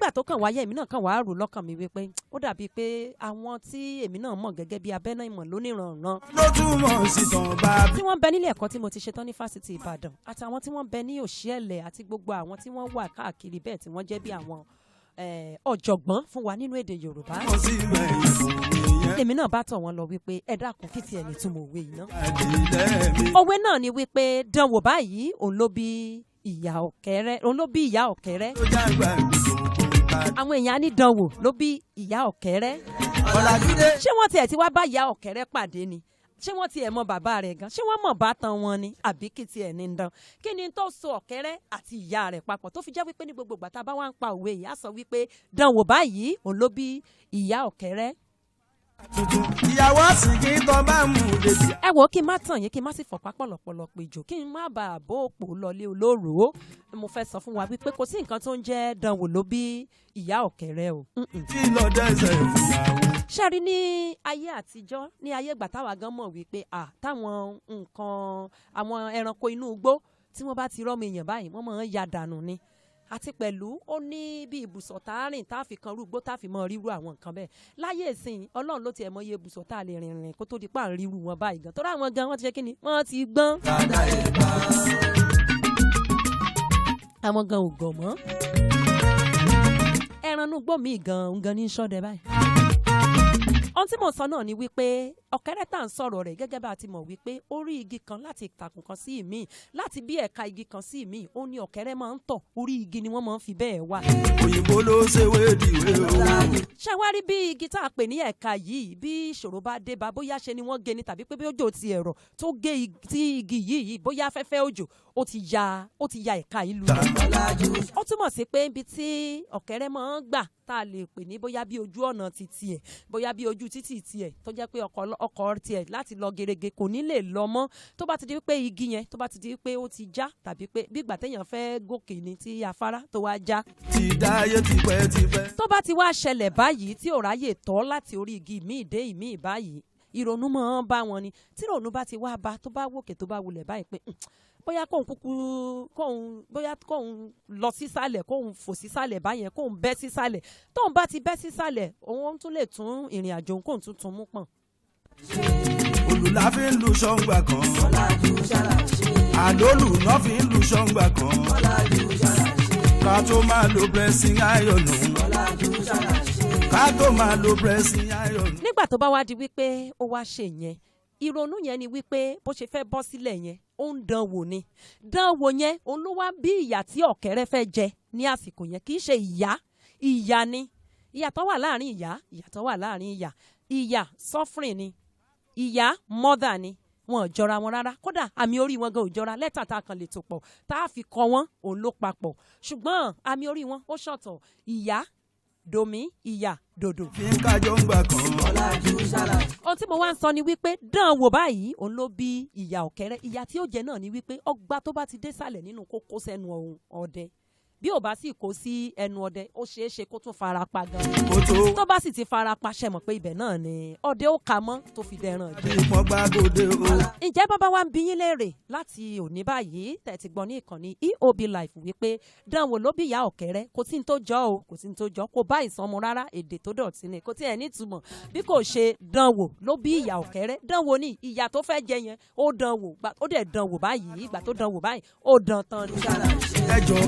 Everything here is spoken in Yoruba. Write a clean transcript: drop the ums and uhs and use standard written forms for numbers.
Nígbà tó kàn wáyé, èmi náà kàn wá rò lọ́kàn mi wípé ó dàbíi pé àwọn tí èmi náà mọ̀ gẹ́gẹ́ bí abẹ́nà ìmọ̀ lóníranran Ló túmọ̀ sí tàn bá tí wọ́n ń bẹ nílé ẹ̀kọ́ tí mo ti ṣetán ní Fásitì Ìbàdàn, àtàwọn tí wọ́n ń bẹ ní Òṣìẹ̀lẹ̀, àti gbogbo àwọn tí wọ́n wà káàkiri bẹ́ẹ̀ tí wọ́n jẹ́ bí àwọn ọ̀jọ̀gbọ́n fún wa nínú èdè Yorùbá, mọ̀ sí ìgbẹ̀yìn fún mi yẹn. Èmi náà bá tọ̀ wọ́n lọ wípé, ẹ dákun, kí tiẹ̀ ní túmọ̀ òwe yìí ná? Àdìlẹ́ mi. Òwe náà ni wípé dánwò báyìí, òun ló bí ìyá ọ̀kẹ́rẹ́, òun ló bí ìyá ọ̀kẹ́rẹ́. Ló jágbá gbogbo ká. Àwọn èèyàn á ní dánwò ló bí ìyá ọ̀kẹ́rẹ́. Ọ̀làjúdé. Ṣé wọ́n tiẹ̀ ti wá bá ìyá ọ̀kẹ́rẹ́ pàdé ni? Ṣé wọ́n tiẹ̀ mọ bàbá rẹ̀ gan? Ṣé wọ́n mọ̀ bátan wọn ni? Àbí kí tiẹ̀ ní dán? Kí ni tó so ọ̀kẹ́rẹ́ àti ìyá rẹ̀ papọ̀ tó fi jẹ́ wípé ní gbogbo ìgbà tá a bá wá ń pa òwe yìí, á sọ wípé dánwò báyìí, òun ló bí ìyá ọ̀kẹ́rẹ́? Tuntun ìyàwó àsìkí tó bá mú débi. Ẹ wò ó, kí n má tàn yín, kí n má sì fọ̀pá pọ̀lọ̀pọ̀lọ̀ péjò, kí n má bàa bó òpó lọlé olóró, mo fẹ́ sọ fún wa wípé kò sí nǹkan tó ń jẹ́ dánwò ló bí ìyá ọ̀kẹ́rẹ́ o. Tí lọ dẹ́sẹ̀ fìyàwó. Ṣé rí, ní ayé àtijọ́, ní ayé ìgbà táwa gan mọ̀ wípé à táwọn nǹkan, àwọn ẹranko inú igbó, tí wọ́n bá ti rọ́mọ èèyàn báyìí, wọ́n máa ń ya dànù ni. Àti pẹ̀lú ó ní bí ibùsọ̀ tá a rìn tá a fi kan rúgbó tá a fi mọ ríru àwọn nǹkan bẹ́ẹ̀. Láyé ìsìn, Ọlọ́run ló tiẹ̀ mọ iye ibùsọ̀ tá a lè rìn rìn kó tó di pa à ń ríru wọn báyìí gan, torí àwọn gan wọ́n ti ṣe kí ni, wọ́n ti gbọ́n. Dada ìbá. Àwọn gan ò gọ̀ mọ́. Ẹran inú igbó mi gan gan ní sọ́dẹ báyìí. Ohun tí mò ń sọ náà ni wípé ọ̀kẹ́rẹ́ tá à ń sọ̀rọ̀ rẹ̀, gẹ́gẹ́ bá a ti mọ̀ wípé orí igi kan láti ìtàkùn kan sí ìmíì, láti bí ẹ̀ka igi kan sí ìmíì, ó ní ọ̀kẹ́rẹ́ máa ń tọ̀. Orí igi ni wọ́n máa ń fi bẹ́ẹ̀ wà. Òyìnbó ló ṣèwé dìwé o. Ṣé wá rí bí igi tá a pè ní ẹ̀ka yìí, bí ìṣòro bá dé bá, bóyá ṣe ni wọ́n gé ni tàbí pé bí òjò ti ẹ̀rọ tó gé tí igi yìí, bóyá afẹ́fẹ́ òjò ó ti ya ẹ̀ka yìí lulẹ̀, ó túmọ̀ sí pé ibi tí ọ̀kẹ́rẹ́ máa ń gbà, tá a lè pè ní bóyá bí ojú ọ̀nà ti tiẹ̀, bóyá bí ojú títì tiẹ̀, tó jẹ́ pé ọkọ̀ tiẹ̀ láti lọ gerege kò ní lè lọ mọ́, tó bá ti di pé igi yẹn, tó bá ti di pé ó ti já, tàbí pé bí ìgbà téèyàn fẹ́ gòkè ní tí afárá tó wá já, Ti dáyé tipẹ́tipẹ́. tó bá ti wá ṣẹlẹ̀ báyìí, tí ò ráyè tọ́ láti orí igi míì dé ìmíì báyìí, ìrònú máa ń bá wọn ni. Tí ìrònú bá ti wá bá, tó bá wòkè, tó bá wulẹ̀ báyìí pé, bóyá kóun kúkú kóun, bóyá kóun lọ sísàlẹ̀, kóun fò sísàlẹ̀ báyẹn, kóun bẹ́ sísàlẹ̀. Tóun bá ti bẹ́ sísàlẹ̀, òun tún lè tún ìrìn àjò òun, kóun tún tún mú pọ̀n. Olùlà fi ń lu ṣọ́ngbà kan. Àlólù náà fi ń lu ṣọ́ngbà kan. Ká tó máa lo pressing iron. Ká tó máa lo pressing iron. Nígbà tó bá wá di wípé ó wá ṣe yẹn, ìrònú yẹn ni wípé bó ṣe fẹ́ bọ́ sílẹ̀ yẹn, ó ń dán wò ni. Dán wò yẹn, òun ló wá bí ìyà tí ọ̀kẹ́rẹ́ fẹ́ jẹ ní àsìkò yẹn. Kì í ṣe ìyá, ìyà ni. Ìyàtọ̀ wà láàrin ìyá, ìyàtọ̀ wà láàrin ìyà. Ìyà suffering ni, ìyá mother ni. Wọn ò jọra wọn rárá. Kódà àmì orí wọn gan ò jọra. Lẹ́tà tá a kan lè tò pọ̀ tá a fi kọ wọn, òun ló papọ̀, ṣùgbọ́n àmì orí wọn ó ṣọ̀tọ̀. Ìyá dòmí, ìyá dòdò. Fi ń kájọ ń gbà kan. Ohun tí mo wá ń sọ ni wípé dán wò báyìí, òun ló bí ìyá ọ̀kẹ́rẹ́. Ìyá tí ó jẹ náà ni wípé ọgbà tó bá ti dé sàlẹ̀ nínú kó kó sẹ́nu ọ̀hún ọdẹ. Bí ò bá sì kó sí ẹnu ọdẹ, ó ṣeé ṣe kó tún fara pa gan. Kó tó Tó bá sì ti fara pa, ṣe mọ̀ pé ibẹ̀ náà ni ọdẹ ó ka mọ́ tó fi dẹran jẹ. Ìpọ́n gbàgòdè o. Ǹjẹ́ bàbá wa ń bi yín léèrè láti òní báyìí tẹ̀ ti gbọ́ ní ìkànnì EOB Live wípé dánwò ló bí ìyá ọ̀kẹ́rẹ́, kò sí ní tó jọ o, kò sí ní tó jọ, kò bá ìsọmọ rárá. Èdè tó dọ̀tí ni, kò tí ẹ̀ nítumọ̀. Bí kò ṣe dánwò ló bí ìyá ọ̀kẹ́rẹ́, dánwò ní ìyá tó fẹ́ jẹ yẹn, ó dánwò, ó dẹ̀ dánwò báyìí. Ìgbà tó dánwò báyìí, ó dán tán ni. Ẹjọ́.